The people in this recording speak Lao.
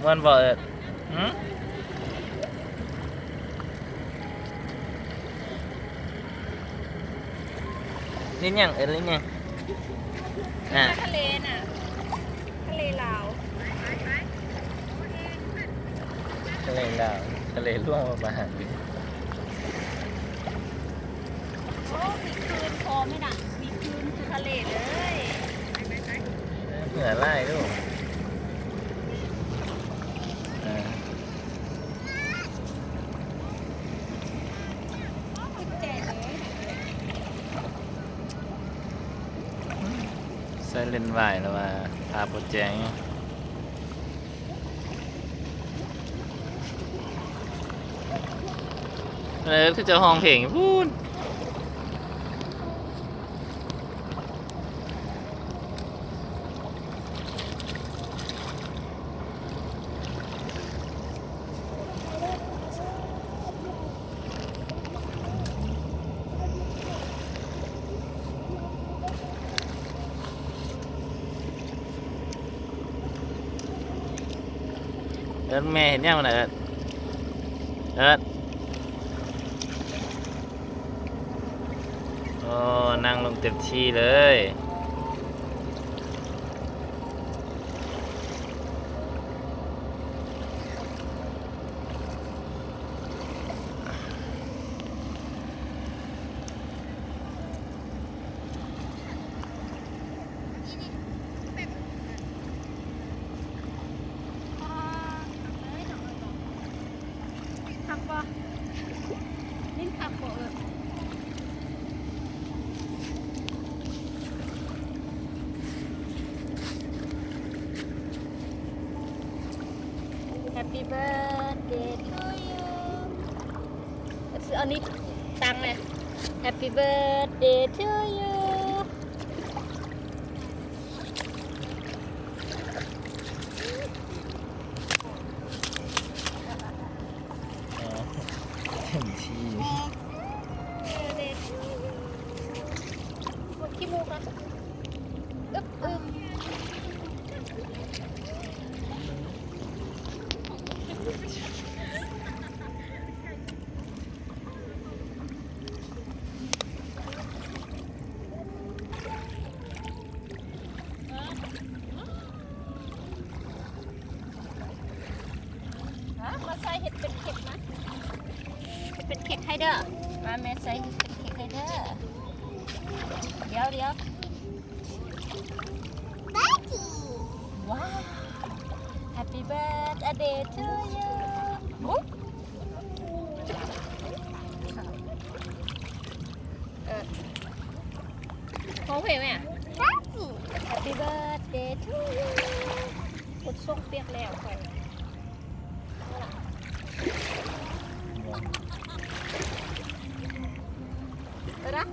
ມ່ວນບໍ່ເອີດ? ຫຶ? ຫຼິ້ນຫຍັງເອີດ? ຫຼິ້ນຫຍັງ? ອ່າ ທະເລນະ ທະເລລາວ ທະເລລາວ ທະເລຫຼວງພະບາງ. ໂອ້ ມີຄື້ນພ້ອມແມ່ນະ ມີຄື້ນຄືທະເລເລີຍ. ເໝືອຫຼາຍດູ. ໃສ່ເລນວາຍແລ້ວວ່າ ຕາບໍ່ແຈ້ງ. ເອີ ຄືຈະຮ້ອງເພງພຸ້ນ. ເອີ້ນແມ່ເຮັດຫຍັງຫັ້ນນະເອີ້ນ? ເອີ້ນ. ໂອ້ ນັ່ງລົງເຕັມທີ່ເລີຍ. ຄັກບໍ່? ຫຼິ້ນຄັກບໍ່ເອີ? Happy birthday to you. ເອົານີ້ຕັ້ງແຫຼະ Happy birthday to you. ເຕັມທີ່. ຂີ້ມູກນະ. ອຶບ ອຶບ. ມາໃສ່ເຮັດເປັນເຄັກນະ ເຮັດເປັນເຄັກໃຫ້ເດີ. ມາແມ່ໃສ່ເຮັດເປັນເຄັກໃຫ້ເດີ. ດຽວ ດຽວ. ວ້າວ Happy birthday to you. ເອີ ຮ້ອງເພງແມ່. Happy birthday to you. ຄົນສົ່ງປຽກແລ້ວຂ້ອຍ. ເອົາລະ ເອົາລະ.